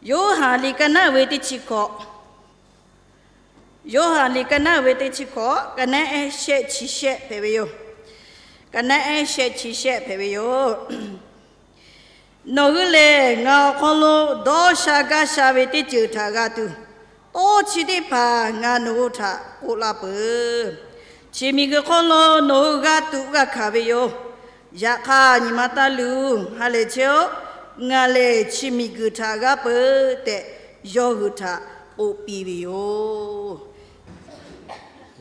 Yoˇhanˬ liꞈ ka naˉ ve teˇ chi hkawꞈ, Yoˇhanˬ liꞈ ka naˉ ve teˇ chi hkawꞈ, ka naˉ ehˉ shehˆ chi shehˆ hpehꞈ ve yoˬ. Ka naˉ ehˉ shehˆ chi shehˆ hpehꞈ ve yoˬ. Nawˬ hui lehˬ ngaˬ awˬ hk'aw lo dawˇ sha gaˇ sha ve teˇ ceuˬ htaꞈ g'a tuˬ, tawˇ chi teˇ hpaˍ ngaˬ nawˬ hui htaꞈ k'oˆ laˇ peuˬ. Chi miˬguiˬ hk'oˆ lo nawˬ hui g'a tuꞈ g'a hkanˍ ve yoˬ. Yaꞈ hk'aˇ nyi ma taˇ luˬ, ha lehˬ chehˇ-oˆ. Ngaˬ lehˬ chi miˬguiˬ htaꞈ g'aˇ peuˬ tehꞈ, yawˇ hui htaꞈ k'oˆ piˇ ve yoˬ.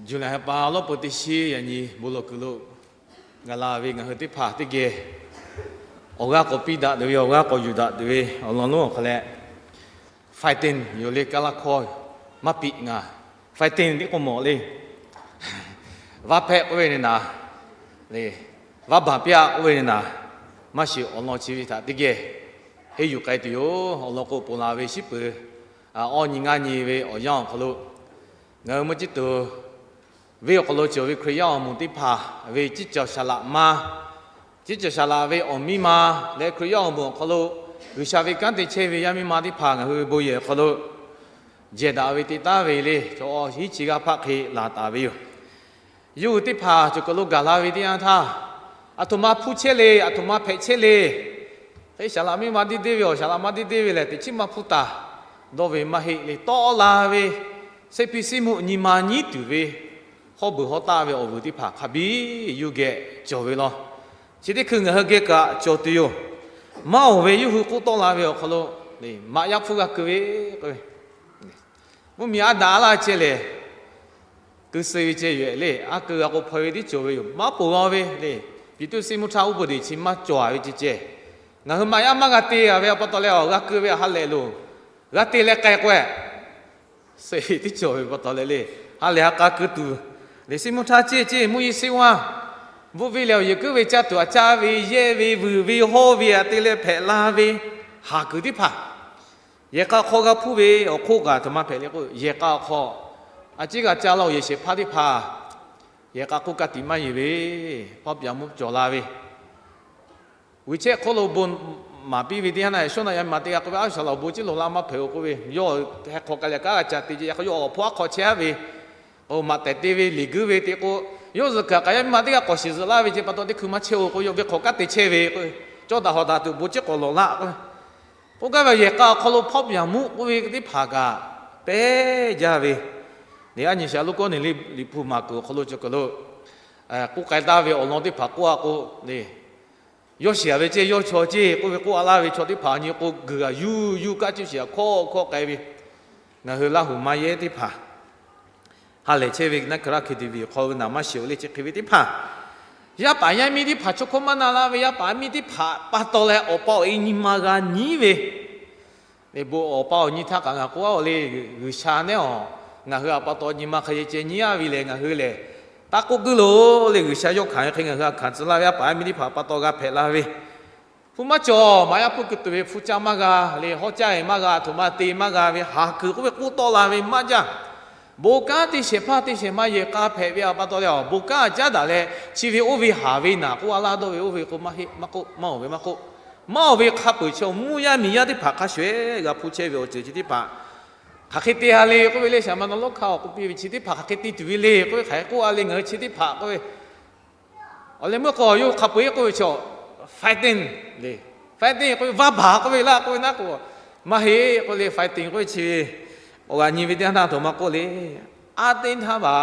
Juˇ lehˬ ha pa lawˇ peuˬ teˇ shiˉ yaꞈ nyi bon lawˬ kuiˬ lo gaˬ la ve ngaˬ hui teˇ hpaˍ teˇ geh awˬ g'aˇ k'awꞈ piˇ daꞈ tuˬ ve, awˬ g'aˇ k'awꞈ yuˬ daꞈ tuˬ ve awˬ lawn lonˉ awˬ hk'aw leh, fighting yoˬ le, Kaˇlaˇ hkawˇ maˇ piꞈ ngaˬ. Fighting tiˉ k'oˆ mawˬ le. Vaˇ hpehˆ k'oˆ ve ne naˍ, vaˇ baˬ piˇ-a k'oˆ ve ne naˍ, maˇ shiˍ awˬ lawn chi ve htaꞈ teˇ geh henˇ yuˬ k'ai tuˬ yoˬ. Awˬ lawn k'o ponˬ la ve shiˉ peuˬ awˇ nyi ngaˇ nyi ve awˬ yanˇ awˬ hk'aw lo, ngaˬ hui mvuhˇ ciˉ tuˬ venˇ awˬ hk'aw lo cawˬ ve Hkriꞈ yaˇ awˬ moˍ teˇ hpaˍ ve ciˉ cawˬ shaˍ laꞈ ma, ciˉ cawˬ shaˍ laꞈ ve awˬ miˇ ma leh Hkriꞈ yaˇ awˬ moˍ awˬ hk'aw lo G'uiˬsha ve kanˉ te chehˇ ve yaˇ miˇ ma teˇ hpaˍ ngaˬ hui ve bon yehˬ awˬ hk'aw lo jehˬ daꞈ ve te taˉ ve le. Chaw hiˉ chi g'aˇ hpaˆ hk'e laˬ taˍ ve yoˬ. Yawˇ hui teˇ hpaˍ cawˬ kaˬ lo gaˬ la ve teˇ yanˇ htaˇ, aˬ htoꞈ ma hpuˇ chehˇ le, aˬ htoꞈ ma hpehꞈ chehˇ le. Hk'e shaˍ laꞈ miˇ ma deˇ deˇ ve, awˬ shaˍ laꞈ ma deˇ deˇ ve lehˬ, teꞈ chiˉ maˇ hpuˇ taˍ. Dawˇ ve maˇ heˆ le. Tawˆ la ve, seˇ piˇ seˇ mvuhˇ nyi ma nyiˉ tuˬ ve, hawˉ beuˬ hawˉ taˆ ve awˬ vuiˬ teˇ hpaˍ hk'a biˇ yuˇ geh cawˬ ve law. Chi teˇ hkui ngaˬ hui geh kaꞈ cawˬ tuˬ yoˬ. Maˇ oˬ ve yawˇ hui k'oˆ tawˆ la ve awˬ hk'aw lo, maꞈ yaˇ hpfuhˇ g'a keu ve k'o, mvuhˇmiˬ a daꞈ laˇ ceh lehˬ, keu suh ve ceh yoˬ le. A keu g'a k'o hpaw ve tiˉ cawˬ ve yoˬ. Maˇ poˬ g'a ve le. Piˍtuˆ siˉ mvuhˇ htaˇ uˉ peunˍ deˬ chi maˇ cawˬ ve ceh ceh, ngaˬ hui maꞈ yaˇ maˇ g'a te a ve a pa taw leh, awˬ g'a keu ve a ha lehˬ loˬ. G'a te leh k'ai k'o, suh tiˉ cawˬ ve pa taw leh le, ha lehˬ ha k'a keu tuˬ. Liꞈ siˉ mvuhˇ htaˇ ceh ceh mvuhˇ yeˇ seˇ vaˇ, bvuhˆ viˇ leh awˬ yehˬ kuiˉ ve caˇ tuˬ a caˇ ve, yehˇ ve, vuiˬ ve, hawˇ ve, a te leh hpehꞈ la ve, haˍ kuiˬ teˇ hpaˍ, yehˬ k'a awˬ hk'aw g'a hpuˇ ve awˬ hk'oˆ kaꞈ a htoꞈ ma hpehꞈ le k'o, yehˬ k'a awˬ hk'aw a ciˉ g'a caˇ laˇ-oˬ yehˬ shehˍ hpaˇ teˇ hpaˍ, yehˬ k'a hk'oˆ ka tiꞈ maˇ yeˬ ve, hpawˇ pyaꞈ mvuhˇ cawˬ la ve, WeChat hk'oˆ lo bon maˍ piˇ ve teˇ yanˇ htaˇ, shawˉ naꞈ yaˇ miˬ ma teˇ g'aˇ k'oˆ ve, a shaˍ laꞈ awˬ bon ciˉ loˍ la maˇ hpehꞈ-oˬ k'oˆ ve, yawˇ heh hk'awꞈ k'ai leh kanˉ g'a ca te ce, yaꞈ hk'aˇ yawˇ awˬ hpawˇ a hk'awꞈ chehˇ-a ve, maꞈ tehˬ te ve, liꞈ guiˇ ve te k'o, yawˇ zuhꞈ kaꞈ kaꞈ yaˇ miˇ ma teˇ g'aˇ k'awꞈ shiˍ zuhꞈ laˇ ve ce pa taw teˇ hkui maˇ chehˇ-oˬ k'o, yawˇ ve hk'awꞈ kanˉ te chehˇ ve k'o, cawˇ daꞈ hawˍ daꞈ tuˬ bon ciˉ k'awꞈ lawˬ laˇ k'o, k'oˆ gaˇ ve yehˬ k'a awˬ hk'aw lo hpawˇ pyaꞈ mvuhˇ k'oˆ ve teˇ hpaˍ kaꞈ pehˉ jaˇ ve, le a nyi shaˍ lo kawˇ neˬ le Liꞈ hpu maˍ kuiˬ awˬ hk'aw lo cawˬ kaˬ lo k'oˆ k'ai taˍ ve awˬ lawn teˇ hpaˍ k'oˆ-a k'o le, yawˇ shiˍ-a ve ceh yawˇ chaw ceh k'oˆ ve k'oˆ-a laˇ ve chaw teˇ hpaˍ nyi k'o, guiˬ-a yuˇ yuˇ kaˆ cuˇ shiˍ-a hkawˇ hkawˇ k'ai ve, ngaˬ hui Laˇ huˍ maˇ yehˉ teˇ hpaˍ ha lehˬ chehˇ ve naˆ hkui laˇ hkui te ve hk'aw ve naˍ maˇ shiˍ-oˬ le, chi hk'e ve teˇ hpaˍ, yaˇ paˍ yaˇ miˇ teˇ hpaˍ chaw hkawˇ maˇ na laˇ ve yaˇ paˍ yaˇ miˇ teˇ hpaˍ pa taw leh awˬ pa awˬ e nyi ma g'a nyiˉ ve, bon awˬ pa awˬ nyi htaˇ kaꞈ ngaˬ k'oˆ-a le, G'uiˬsha nehˉ-oˬ, ngaˬ hui a pa taw nyi ma hk'a yehˬ ceh nyiˉ-a ve lehˬ, ngaˬ hui lehˬ taˇ k'oˆ guiˇ loˬ le. G'uiˬsha yawˇ hkanˍ ve hk'e ngaˬ hui a hkanˍ tcuh laˇ ve yaˇ paˍ yaˇ miˇ teˇ hpaˍ pa taw g'a hpehꞈ la ve, hpu maˇ cawˬ, maꞈ yaˇ hpfuhˇ keu tuˬ ve hpu caˇ maˇ g'a le, hawˉ caˇ-e maˇ g'a, a htoꞈ ma te maˇ g'a ve, haˍ kuiˬ k'oˆ ve k'oˆ tawˆ la ve maˇ jaˇ. Bon kanˉ teˇ shehˍ hpaˇ teˇ shehˍ ma yehˬ k'a hpehꞈ ve a pa taw leh, bon kanˉ caˉ daꞈ leh chi ve oˇ ve haˍ ve naˍ k'oˆ-a laˇ dawˇ ve oˇ ve k'o, maˇ heˆ maˇ k'oˆ, maˇ oˬ ve maˇ k'oˆ, maˇ oˬ ve hk'a peu-eˬ chi mvuhˇ yaˇ miˬ yaˇ teˇ hpaˍ hk'a shuˍ-eˬ g'a hpu chehˇ ve awˬ ceuˬ chi teˇ hpaˍ hk'aˬ hk'e te-a le k'oˆ ve le, shaˍ ma na lawˉ hkaˇ awˬ k'oˆ piˇ ve chi teˇ hpaˍ hk'aˬ hk'e te tuˬ ve le k'oˆ ve hk'aˬ hk'e k'oˆ-a le, ngaˬ hui chi teˇ hpaˍ k'oˆ ve awˬ leh meuˇ k'o yawˇ hk'a peu-eˬ k'oˆ ve chaw fighting le, fighting k'oˆ ve vaˇ baˬ k'oˆ ve laˇ k'oˆ ve naˉ k'o, maˇ heˆ k'oˆ le, fighting k'oˆ ve chi ve awˬ g'aꞈ nyi ve teˇ yanˇ htaˇ a htoꞈ ma k'oˆ le, အားတင်းထားပါ,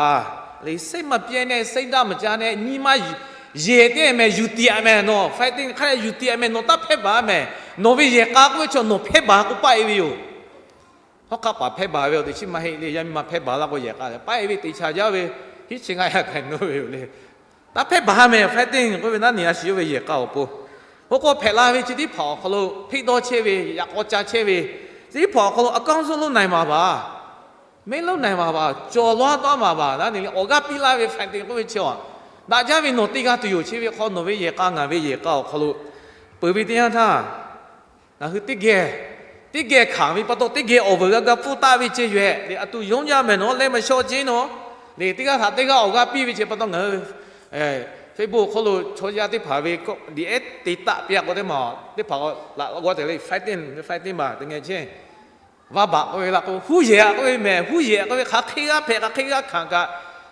စိတ်မပျက်နဲ့ စိတ်ဓာတ်မကျနဲ့ ညီမ yehˬ teˇ mehˍ yuˬ tiꞈ-a mehˍ, nawˬ fighting hk'a yuˬ tiꞈ-a mehˍ, nawˬ taˇ hpehˇ baˬ mehˍ, nawˬ ve yehˬ k'a k'oˆ ve chaw nawˬ hpehˇ baˬ k'o paˆ-e ve yoˬ. Hawˉ hk'aˆ paˍ hpehˇ baˬ ve awˬ teꞈ chiˉ maˇ heˆ le, yaˇ miˇ ma hpehˇ baˬ laˇ k'o yehˬ k'a leh paˆ-e ve teꞈ chaꞈ jaˇ ve, hiˉ chi ngaˇ yaˇ hk'aˬ hk'e nawˇ ve yoˬ le. Taˇ hpehˇ baˬ mehˍ, fighting k'oˆ ve naˉ ni a shu yawˇ ve yehˬ k'a awˬ pon. Oˇ k'o hpehꞈ la ve chi teˇ hpaˍ awˬ hk'aw lo hpeˆ dawˇ chehˇ ve, yaꞈ k'aw ca chehˇ ve, chi teˇ hpaˍ awˬ hk'aw lo အကောင်းဆုံး လုပ်နိုင်မှာပါ, မင်းလုပ်နိုင်မှာပါ, ကျော်လွှားသွားမှာပါ naˉ ni le awˬ g'aˇ piˇ laˇ ve fighting k'oˆ ve chi a daꞈ jaˇ ve nawˬ te g'a tuˬ yoˬ. Chi ve hk'aw nawˬ ve yehˬ k'a ngaˬ ve yehˬ k'a awˬ hk'aw lo peuˬ ve teˇ yanˇ htaˇ, ngaˬ hui teˇ geh, teˇ geh hkanˍ ve pa taw teˇ geh awˬ vuiˬ g'a ga pfuhˇ taˆ ve ceh yoˬ-ehˍ le. A tu yonˉ jaˇ mehˍ nawˬ leh maˇ shawˍ ceˇ nawˬ le, teˇ g'aˇ htaꞈ teˇ g'aˇ awˬ g'aˇ piˇ ve chi pa taw ngaˬ hui Facebook hk'oˆ lo chaw yaˇ teˇ hpaˍ ve liꞈ ehˉ te taˆ piˇ-a k'o teˇ maˬ teˇ hpaˍ laꞈ g'awˇ tehꞈ le fighting, fighting baˬ te ngeh chehˇ. vaˇ baꞈ k'oˆ ve la k'o, huˉ yehˬ a k'oˆ ve mehˍ, huˉ yehˬ k'oˆ ve hk'aˬ hk'e g'a hpehꞈ, hk'aˬ hk'e g'a hkanˍ kaꞈ,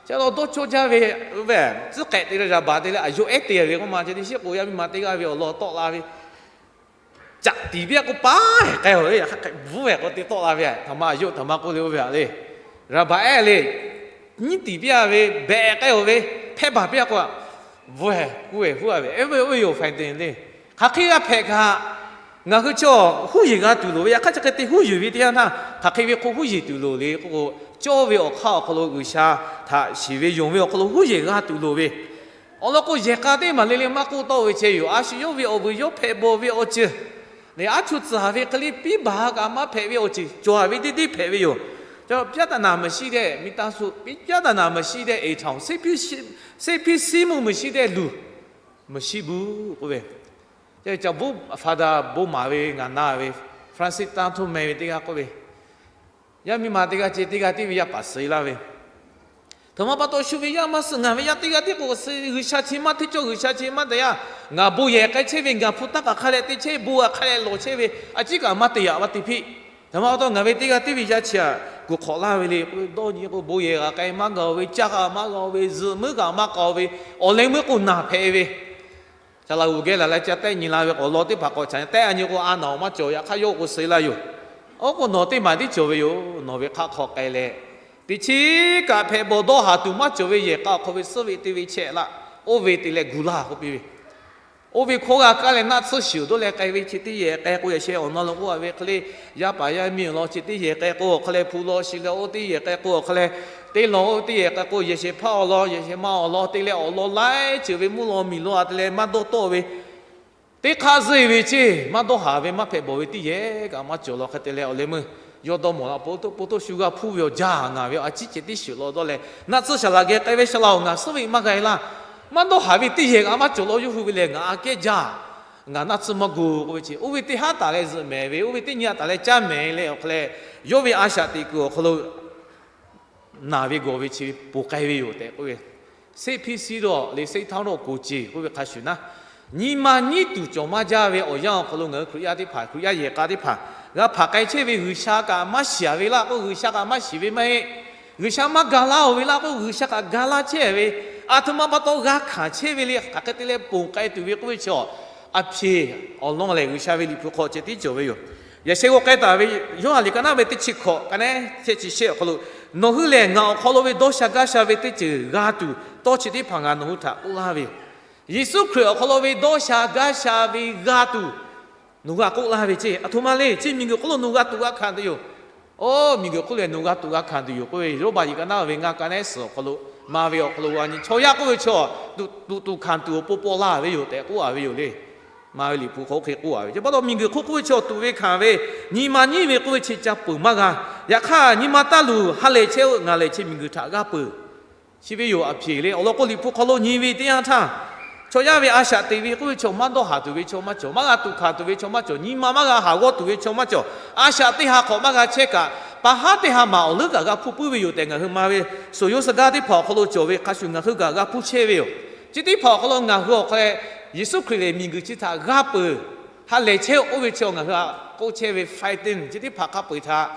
chi a lo dawˇ cawˇ jaˇ ve, ve tcuhˉ k'ehꞈ te leh yaˍ baˍ te leh a yawˇ ehˉ te ve k'oˆ ma, chi teˇ shiˉ k'o yaˇ miˇ ma teˇ g'aˇ ve awˬ lawn tawˆ la ve, caꞈ tiˍ piˇ a k'o paˉ hehˍ k'ai a ve, yaꞈ hk'aˇ bvuhˇ hehˍ k'o te tawˆ la ve, htaꞈ ma a yawˇ htaꞈ ma k'oˆ le oˇ ve a le. Yaˍ baˍ ehˉ le, nyiˉ tiˍ piˇ a ve, behꞈ k'ai a ve, hpehˇ baˬ piˇ a k'o, bvuhˇ hehˍ kuˇ hehˍ huˉ a ve, oˇ ve yoˬ faiˍ te le. Hk'aˬ hk'e g'a hpehꞈ kaꞈ, ngaˬ hui chaw huˉ yeˬ g'a tuˬ loˍ ve, yaꞈ hk'aˇ chi hk'e te huˉ yeˬ ve teˇ yanˇ htaˇ, hk'aˬ hk'e ve hk'oˆ huˉ yeˬ tuˬ loˍ le k'oˆ k'o, cawˇ ve awˬ hk'aˇ awˬ hk'aw lo G'uiˬsha htaꞈ shiˍ ve yonˍ ve awˬ hk'aw lo huˉ yeˬ g'a tuˬ loˍ ve, awˬ lawn k'o, yehˬ k'a teˇ maˬ le le maˇ k'oˆ tawˆ ve chehˇ yoˬ. A shu yawˇ ve awˬ vuiˬ yawˇ hpehꞈ bawˬ ve awˬ ceuˬ lehˬ, aˉ chuˇ tcuhˍ ve hk'e le piˇ baˬ kaꞈ maˇ hpehꞈ ve awˬ ceuˬ cawˬ ve teˇ deˇ hpehꞈ ve yoˬ. Cawˬ ပြဿနာမရှိတဲ့ မိသားစု, ပြဿနာမရှိတဲ့ အိမ်ထောင်, စိတ်ဖိစီးမှုမရှိတဲ့လူ မရှိဘူး k'oˆ ve. Ca bon Father bon maˍ ve ngaˬ na ve Francis တန်းထွန်း meh ve teˇ g'aˇ k'oˆ ve, yaˇ miˇ ma teˇ g'aˇ ceh teˇ g'aˇ tiˉ ve yaˇ paˍ suh laˇ ve, htaꞈ ma pa taw shu ve yaˇ maˇ suh, ngaˬ ve yaˇ teˇ g'aˇ tiˉ k'o suh, G'uiˬsha chi maˇ hteˇ cawˇ, G'uiˬsha chi maˇ daꞈ yaˇ. Ngaˬ bon yehˬ k'ai chehˇ ve, ngaˬ hpu taˇ kaꞈ hk'a leh te chehˇ, bon kaꞈ hk'a leh lawˬ chehˇ ve, a ciˉ kaꞈ maˇ te yaꞈ maˇ te hpiˆ. Htaꞈ ma pa taw ngaˬ ve teˇ g'aˇ tiˉ ve yaˇ chi htaꞈ kuˬ hk'awꞈ laˇ ve le k'o, dawˇ nyi k'o bon yehˬ g'a k'ai maˇ g'a-o ve, caˇ g'a maˇ g'a-o ve, zuhꞈ meuˉ g'a maˇ k'a-o ve, awˬ leh meuˇ k'o naˬ hpehꞈ ve, Saˍ laꞈ g'uˬ geh laˬ leh ca tehˆ nyi la ve awˬ lawn teˇ hpaˍ k'awꞈ ca tehˆ a nyi k'o, a naˬ awˬ maˇ cawˬ, yaꞈ hk'aˇ yawˇ k'o suh laˇ yoˬ. Oˇ k'o nawˬ teˇ maˬ tiˉ cawˬ ve yoˬ. Nawˬ ve hk'aˆ hk'aw k'ai leh, teˇ chiˉ kaꞈ hpehꞈ bawˬ dawˇ haˍ tuˬ maˇ cawˬ ve yehˬ k'a awˬ hk'aw ve suhˉ ve te ve chehˇ laˇ, oˇ ve te leh gu laˇ k'oˆ piˇ ve, oˇ ve hkawˇ g'a kaˇ leh naˆ tsuhˇ shiˍ dawˇ leh k'ai ve chi teˇ yehˬ k'ai k'o, yaꞈ sheh awˬ na lo k'oˆ a ve hk'e le, yaˇ paˍ yaˇ miˇ awˬ lawn chi teˇ yehˬ k'ai k'o awˬ hk'a leh, hpu law shi leh oˇ teˇ yehˬ k'ai k'o awˬ hk'a leh, teˇ lawn oˇ teˇ yehˬ k'ai k'o, yaꞈ sheh hpaˇ awˬ lawn, yaꞈ sheh ma awˬ lawn te leh awˬ lawn laiˉ ceuˬ ve mvuhˇ law miˬ law a te leh maˇ dawˇ tawˆ ve, teˇ hk'aˇ zuhˇ ve ceˇ, maˇ dawˇ haˍ ve maˇ hpehꞈ bawˬ ve teˇ yehˬ kaꞈ maˇ cawˬ law hk'e te leh, awˬ leh meuˇ yawˇ dawˇ mawˬ la, po toˇ shu g'a hpuˇ ve awˬ jaˇ, ngaˬ ve a ciˉ ceh tiˉ shiˍ law dawˇ leh naˆ tsuhˇ Saˍ laꞈ geh k'ai ve Saˍ laꞈ-oˬ, ngaˬ suhˉ ve maˇ g'a e laˇ. Maˇ dawˇ haˍ ve teˇ yehˬ kaꞈ maˇ cawˬ law yawˇ hui ve lehˬ, ngaˬ aꞈ kehˉ jaˇ. Ngaˬ naˆ tsuhˇ maˇ gu k'oˆ ve chi, oˇ ve teˇ haˉ taˍ leh zuhꞈ mehˍ ve, oˇ ve teˇ nyi a taˍ leh caˇ mehˍ leh awˬ hk'a leh, yawˇ ve a shaꞈ teꞈ kuiˬ awˬ hk'aw lo naˬ ve gawˬ ve chi ve ponˬ k'ai ve yoˬ tehꞈ k'oˆ ve, စိတ်ဖိစီးမှု leh စိတ်ထောက်နေကိုယ်ကျဉ် k'oˆ ve hk'a shuˍ naˉ, nyi ma nyiˉ tuˬ cawˬ maˇ jaˇ ve awˬ yanˇ awˬ hk'aw lo ngaˬ hui Hkriꞈ yaˇ teˇ hpaˍ, Hkriꞈ yaˇ yehˬ k'a teˇ hpaˍ g'a hpaˍ k'ai chehˇ ve G'uiˬsha kaꞈ maˇ shiˍ ve laˇ k'o, G'uiˬsha kaꞈ maˇ shiˍ ve maˇ heˆ. G'uiˬsha maˇ ga laˇ-oˬ ve laˇ k'o, G'uiˬsha kaꞈ ga laˇ chehˇ ve, a htoꞈ ma pa taw g'a hkanˍ chehˇ ve le, hk'aˬ hk'e te leh ponˬ k'ai tuˬ ve k'oˆ ve chi a, a hpeꞈ awˬ lawn lehˬ G'uiˬsha ve Liꞈ hpu hk'aw ceh tiˉ cawˬ ve yoˬ. Yaꞈ sheh g'aw k'ai taˍ ve Yoˇhanˬ liꞈ ka naˉ ve teˇ chi hkawꞈ ka neˉ shehˆ chi shehˆ awˬ hk'aw lo, nawˬ hui lehˬ ngaˬ awˬ hk'aw lo ve dawˇ sha gaˇ sha ve teˇ ceuˬ g'a tuˬ, tawˇ chi teˇ hpaˍ ngaˬ nawˬ hui htaꞈ k'oˆ laˇ ve yoˬ. Yeˍsuˆ Hkriꞈ awˬ hk'aw lo ve dawˇ sha gaˇ sha ve g'a tuˬ nawˬ hui htaꞈ k'oˆ laˇ ve ceˇ. A htoꞈ ma le, chi miˬguiˬ hk'oˆ lo nawˬ hui g'a tuˬ g'a hkanˍ tuˬ yoˬ. Oˇ, miˬguiˬ hk'oˆ lehˬ nawˬ hui g'a tuˬ g'a hkanˍ tuˬ yoˬ k'oˆ ve, Roˉmaꞈ liꞈ ka naˉ ve ngaˇ ka neˉ suhˍ awˬ hk'aw lo, ma ve awˬ hk'aw lo g'a nyi, chaw yaˇ k'oˆ ve chaw, tuꞈ tuꞈ hkanˍ tuˬ awˬ pon paw laˇ ve yoˬ tehꞈ k'oˆ a ve yoˬ le. Ma ve Liꞈ hpu hk'aw oˇ hk'e k'oˆ a ve, chi pa taw miˬguiˬ hk'oˆ k'oˆ ve chaw tuꞈ ve hkanˍ ve, nyi ma nyiˉ ve k'oˆ ve chi ca peuˬ maˇ g'a. Yaꞈ hk'aˇ nyi ma taˇ luˬ ha lehˬ chehˇ-oˆ, ngaˬ lehˬ chi miˬguiˬ htaꞈ g'a peuˬ. Chi ve yoˬ a hpeꞈ le. Awˬ lawn k'o Liꞈ hpu hk'aw lo nyi ve teˇ yanˇ htaˇ, chaw yaˇ ve a shaꞈ teꞈ ve k'oˆ ve chaw maˇ dawˇ haˍ tuˬ ve chaw maˇ cawˬ, maˇ g'a tuˬ hkanˍ tuˬ ve chaw maˇ cawˬ, nyi ma maˇ g'a haˍ g'awˇ tuˬ ve chaw maˇ cawˬ, a shaꞈ teˇ ha hk'awꞈ maˇ g'a chehˇ kaꞈ, pa haˉ teˇ ha maˍ awˬ leuˉ kaꞈ g'a hpuˇ puiˉ ve yoˬ tehꞈ ngaˬ hui ma ve suhˍ yoˇ suhˍ gaˇ teˇ hpaˍ awˬ hk'aw lo cawˬ ve hk'a shuˍ ngaˬ hui kaꞈ g'a hpuˇ chehˇ ve yoˬ. Chi teˇ hpaˍ awˬ hk'aw lo ngaˬ hui awˬ hk'aw leh, Yeˍsuˆ Hkriꞈ lehˬ miˬguiˬ chi htaꞈ g'a peuˬ, ha lehˬ chehˇ-oˆ k'oˆ ve chi ngaˬ hui htaꞈ k'oˆ chehˇ ve fighting chi teˇ hpaˍ hk'a peu-eˬ htaꞈ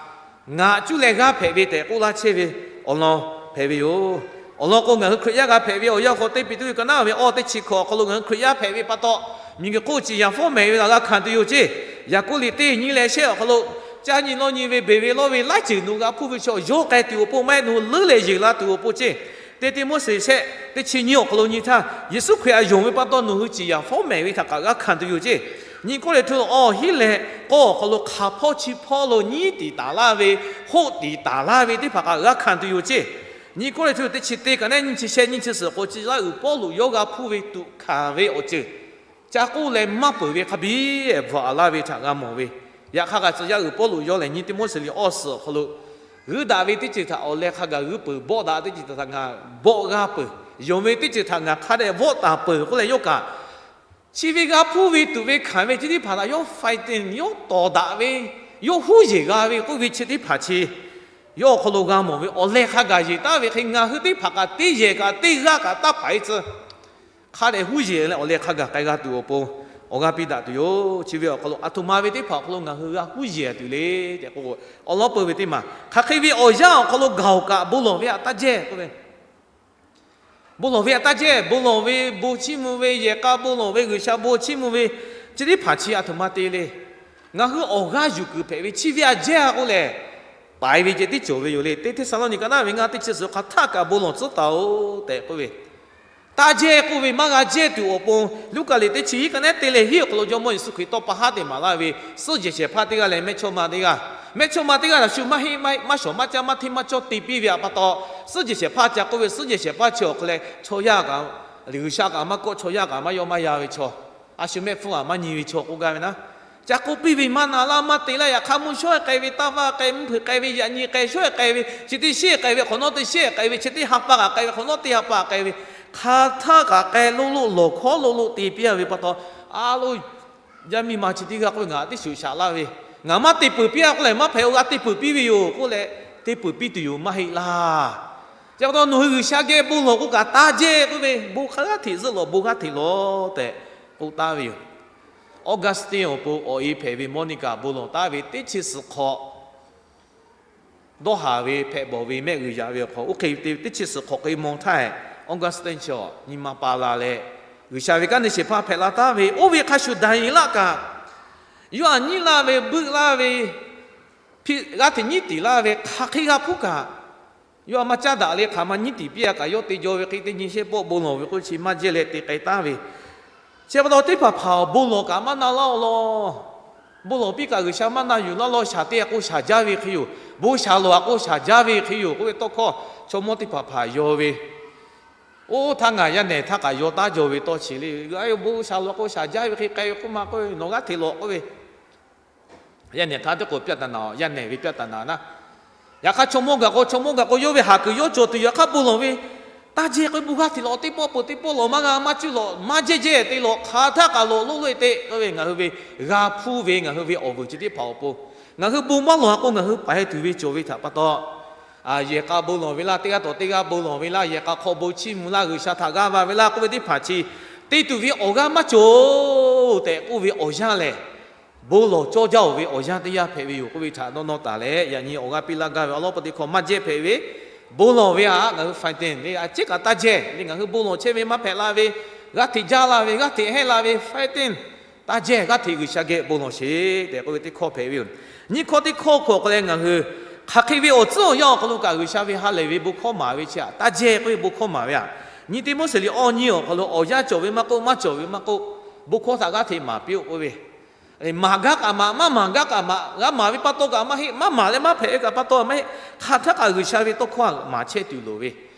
ngaˬ cuˇ leh g'aˇ hpehꞈ ve tehꞈ k'oˆ laˇ chehˇ ve awˬ lawn hpehꞈ ve yoˬ. Awˬ lawn k'o ngaˬ hui Hkriꞈ yaˇ g'a hpehꞈ ve awˬ yanˇ k'o, teˇ Peˍtruˆ ka naˉ ve awˬ teˇ chi hkawꞈ awˬ hk'aw lo ngaˬ hui Hkriꞈ yaˇ hpehꞈ ve pa taw, miˬguiˬ hk'oˆ ciˍ yanˍ fawˉ mehˍ ve laˬ g'a hkanˍ tuˬ yoˬ ceˇ. Yaˍkoˆ liꞈ teˇ nyi leh shehˆ awˬ hk'aw lo, caˇ nyi lawˇ nyi ve beˬ ve lawˇ ve laiˉ ceuˬ nawˬ hui g'a hpuˇ ve chaw yawˇ k'ai tuˬ awˬ pon maˇ heˆ, nawˬ hui leuˉ leh yeˬ la tuˬ awˬ pon ceˇ. Teˇ Tiˆmoˉseˍ shehˆ teˇ chi nyiˇ awˬ hk'aw lo nyi htaˇ, Yeˍsuˆ Hkriꞈ htaꞈ yonˍ ve pa taw nawˬ hui ciˍ yanˍ fawˉ mehˍ ve htaꞈ kaꞈ g'a hkanˍ tuˬ yoˬ ceˇ. Nyiˇ Kawˇrenˍhtuˆ awˬ hiˉ leh k'awˇ awˬ hk'aw lo hk'aˬ hpawˇ chi hpawˇ lo nyiˉ tiˍ taˍ laˇ ve, hoˆ tiˍ taˍ laˇ ve teˇ hpaˍ kaꞈ g'a hkanˍ tuˬ yoˬ ceˇ. Nyiˇ Kawˇrenˍhtuˆ teˇ chi teˇ ka neˉ nyiˇ chi shehˆ nyiˇ chi suhˍ k'o, tcuh yaˇ uiˍ Pawˇluꞈ yawˇ g'a hpuˇ ve tuꞈ hkanˍ ve awˬ ceuˬ ca k'oˆ leh maˇ peuˬ ve hk'a biˇ bvuhꞈ a laˇ ve htaꞈ g'a mawˬ ve. Yaꞈ hk'aˇ kaꞈ tcuh yaˇ uiˍ Pawˇluꞈ yawˇ lehˬ nyiˇ Tiˆmoˉseˍ liꞈ awˬ suhˍ awˬ hk'aw lo, g'uiˇ daꞈ ve teˇ ceuˬ htaꞈ awˬ leh hk'a gaˬ g'uiˇ peuˬ, bawˆ daꞈ teˇ ceuˬ htaꞈ ngaˬ bawˆ g'a peuˬ, yonˍ ve teˇ ceuˬ htaꞈ ngaˬ hk'a dehꞈ vawˆ taˍ peuˬ k'oˆ leh yawˇ kaꞈ, chi ve g'a hpuˇ ve tuꞈ ve hkanˍ ve chi teˇ hpaˍ htaꞈ yawˇ fighting, yawˇ tawˍ daꞈ ve, yawˇ huˉ yeˬ g'a ve k'oˆ ve chi teˇ hpaˍ chi yawˇ awˬ hk'aw lo g'a mawˬ ve awˬ leh hk'a gaˬ yeˬ taˍ ve hk'e ngaˬ hui teˇ hpaˍ kaꞈ teˇ yehˬ kaꞈ teˇ g'aˇ kaꞈ taˇ hpaˍ-e tcuh. Hk'a dehꞈ huˉ yeˬ leh awˬ leh hk'a gaˬ k'ai g'a tuˬ awˬ pon awˬ g'aˇ piˇ daꞈ tuˬ yoˬ. Chi ve awˬ hk'aw lo aˬ htoꞈ ma ve teˇ hpaˍ awˬ hk'aw lo ngaˬ hui g'a huˉ yeˬ tuˬ le tehꞈ k'o, awˬ lawn peuˬ ve teˇ maˬ hk'aˬ hk'e ve awˬ yanˇ awˬ hk'aw lo gaˬ-oˬ kaꞈ bon lawˬ ve htaꞈ taˇ jehˇ k'oˆ ve, bon lawˬ ve htaꞈ taˇ jehˇ. Bon lawˬ ve, bon chiˇ mvuh ve, yehˬ k'a bon lawˬ ve, G'uiˬsha bon chiˇ mvuh ve, chi teˇ hpaˍ chi aˬ htoꞈ ma te le. Ngaˬ hui awˬ g'aˇ yuˬ kuiˬ hpehꞈ ve chi ve aꞈ jehˇ k'oˆ lehˬ, paiˍ ve ceh tiˉ cawˬ ve yoˬ le. Teˇ Hteˇsaˍlawˇniˆ ka naˉ ve ngaˇ teˇ chi suhˍ hk'aˬ htaˆ kaꞈ bon lawˬ tcuhˉ taˍ-oˬ tehꞈ k'oˆ ve, taˇ jehˇ k'oˆ ve maˇ g'a jehˇ tuˬ awˬ pon, Luˉkaꞈ liꞈ teˇ chi hiˉ ka naˉ te leh hiˉ awˬ hk'aw lo Jawˇmawˇ Yeˍsuˆ Hkriꞈ tawˇ pa haˉ te maˍ laˇ ve suhˉ jehˬ shehˍ hpaˇ teˇ g'aˇ leh mehˇchawˇma teˇ g'aˇ, mehˇchawˇma teˇ g'aˇ laꞈ shu maˇ heˆ maˇ shawˍ maˇ caˇ maˇ hteˇ maˇ cawˇ te piˇ ve htaꞈ pa taw, suhˉ jehˬ shehˍ hpaˇ ca k'oˆ ve, suhˉ jehˬ shehˍ hpaˇ chi awˬ hk'aw leh chaw yaˇ kaꞈ, G'uiˬsha kaꞈ maˇ kawˆ, chaw yaˇ kaꞈ maˇ yawˇ maˇ yan ve chaw, a shu mehˆ hpfuhˇ kaꞈ maˇ nyi ve chaw k'oˆ gaˇ ve naˉ, ca k'oˆ piˇ ve maˇ na laˇ maˇ te laˇ. Yaꞈ hk'aˇ mvuhˇ shawˉ k'ai ve, taˇ vaˇ k'ai, mvuhˇ hpeuꞈ k'ai ve, yaꞈ nyi k'ai, shawˉ k'ai ve, chi teˇ sheˉ k'ai ve, hk'awꞈ nawˉ teˇ sheˉ k'ai ve, chi teˇ ha pa kaꞈ k'ai ve, hk'awꞈ nawˉ teˇ ha pa k'ai ve, hk'aˬ htaˆ kaꞈ k'ai lo lo lawˬ hkawˉ lo lo te piˇ ve pa taw, a lo, yaˇ miˇ ma chi teˇ g'aˇ k'oˆ ve, ngaˬ teˇ shuˍ shaꞈ laˇ ve, ngaˬ maˇ te peuˬ piˇ-a k'oˆ lehˬ, maˇ hpehꞈ-oˬ, g'a te peuˬ piˇ ve yoˬ k'oˆ leh, te peuˬ piˇ tuˬ yoˬ maˇ heˆ laˇ. Chi pa taw nawˬ hui G'uiˬsha geh bon lawˬ k'o kaꞈ taˇ jehˇ k'oˆ ve, bon hk'a g'aˇ hteꞈ zuhˆ lawˬ, bon g'aˇ hteꞈ lawˬ tehꞈ k'oˆ taˍ ve yoˬ. Augustine awˬ pon awˬ e hpehꞈ ve Monica bon lawˬ taˍ ve teˇ chi suhˍ hk'awꞈ dawˇ haˍ ve hpehꞈ bawˬ ve mehˆ g'uiˬ yaꞈ ve awˬ hk'aw, oˇ hk'e te ve teˇ chi suhˍ hk'awꞈ k'ai maw htaˇ, Augustine chi nyi ma pa la leh, G'uiˬsha ve kanˉ te shehˍ hpaˇ hpehꞈ la taˍ ve, oˇ ve hk'a shuˍ daꞈ-e laˇ kaꞈ, yawˇ htaꞈ nyiˉ laˇ ve, buiˆ laˇ ve, g'aˇ hteꞈ nyiˉ tiˍ laˇ ve hk'aˬ hk'e g'a hpuˇ kaꞈ, yawˇ htaꞈ maˇ caˉ daꞈ leh hk'aˬ ma nyiˉ tiˍ piˇ-a kaꞈ, yawˇ te jaw ve hk'e teˇ nyi shehˆ pawˆ bon lawˬ ve k'oˆ chi maˇ jehˇ leh te k'ai taˍ ve. Chi pa taw teˇ hpaˍ hpaˍ bon lawˬ kaꞈ maˇ na laˇ-oˬ law. Bon lawˬ piˇ kaꞈ G'uiˬsha maˇ na yuˬ laˇ law. Shaˍ te k'o shaˍ jaˇ ve hk'e yoˬ. Bon shaˍ lawˬ-a k'o shaˍ jaˇ ve hk'e yoˬ k'oˆ ve tawˇ hkawˇ chaw mawˇ teˇ hpaˍ hpaˍ yaw ve. Oˇ htaˇ ngaˬ yaˇ nehˬ htaˇ kaꞈ yaw taˉ jaw ve tawˇ chi le. Bon shaˍ lawˬ k'o shaˍ jaˇ ve hk'e k'ai ve k'oˆ ma k'oˆ ve, nawˬ g'aˇ hteꞈ lawˬ k'oˆ ve, yaˇ nehˬ htaˇ teˇ k'o ပြဿနာ awˬ, yaˇ nehˬ ve ပြဿနာ naˉ. Yaꞈ hk'aˇ chaw mawˇ gaˬ k'o, chaw mawˇ gaˬ k'o yawˇ ve haˍ kuiˬ yawˇ cawˬ tuˬ yoˬ. Yaꞈ hk'aˇ bon lawˬ ve taˇ jehˇ k'oˆ ve, bon g'aˇ hteꞈ lawˬ, teˇ pawˆ peuˬ teˇ pawˆ lawˬ, maˇ g'a maˇ cuˇ lawˬ, maˇ jehˇ jehˇ te lawˬ, hk'aˬ htaˆ kaꞈ lawˬ loˆ loˆ-e te k'oˆ ve, ngaˬ hui ve g'a hpuˇ ve ngaˬ hui ve awˬ vuiˬ chi teˇ hpaˍ awˬ pon, ngaˬ hui bon maˇ lawˬ-a k'o ngaˬ hui paiˍ tuˬ ve cawˬ ve htaꞈ pa taw, yehˬ k'a bon lawˬ ve laˇ, teˇ g'aˇ tawꞈ teˇ g'aˇ bon lawˬ ve laˇ, yehˬ k'a hk'aw bon chiˇ mvuh laˇ, G'uiˬsha htaꞈ g'aˇ va ve laˇ k'oˆ ve teˇ hpaˍ chi te tuˬ ve awˬ g'aˇ maˇ cawˬ tehꞈ k'oˆ ve awˬ yanˇ lehˬ, bon lawˬ cawˇ jaˇ-oˬ ve awˬ yanˇ teˇ yanˇ hpehꞈ ve yoˬ k'oˆ ve htaꞈ dawˇ nawˇ taˍ leh, yaꞈ nyi awˬ g'aˇ piˇ laˇ gaˇ ve awˬ lawn pa teˇ hkawˇ maˇ jehˇ hpehꞈ ve, bon lawˬ ve htaꞈ ngaˬ hui ไฟเต้น le, a ciˉ kaꞈ taˇ jehˇ le, ngaˬ hui bon lawˬ chehˇ ve maˇ hpehꞈ la ve, g'aˇ hteꞈ jaˇ la ve, g'aˇ hteꞈ heˆ la ve ไฟเต้น, taˇ jehˇ, g'aˇ hteꞈ G'uiˬsha geh bon lawˬ sheˍ tehꞈ k'oˆ ve teˇ hkawˇ hpehꞈ ve yoˬ. Nyiˇ hkawˇ teˇ hkawˇ hk'aw k'o leh ngaˬ hui hk'aˬ hk'e ve awˬ tcuhˉ awˬ yanˇ awˬ hk'aw lo kaꞈ G'uiˬsha ve ha lehˬ ve bon hkawˇ maˍ ve chi htaꞈ taˇ jehˇ k'oˆ ve bon hkawˇ maˍ ve htaꞈ, nyi Teˇmawˇsehˍ liꞈ awˇ nyiˇ awˬ hk'aw lo awˬ yanˇ cawˬ ve maˇ k'oˆ, maˇ cawˬ ve maˇ k'oˆ, bon hkawˇ htaꞈ g'aˇ hteꞈ maˍ piˇ-oˆ k'oˆ ve, maˍ gaˇ kaꞈ maˍ, maˇ maˍ gaˇ kaꞈ maˍ, g'a maˍ ve pa taw kaꞈ maˇ heˆ, maˇ maˍ leh maˇ hpehꞈ ve kaꞈ pa taw maˇ heˆ, hk'aˬ htaˆ kaꞈ G'uiˬsha ve tawˇ hkawˇ maˍ chehˇ tuˬ loˍ ve.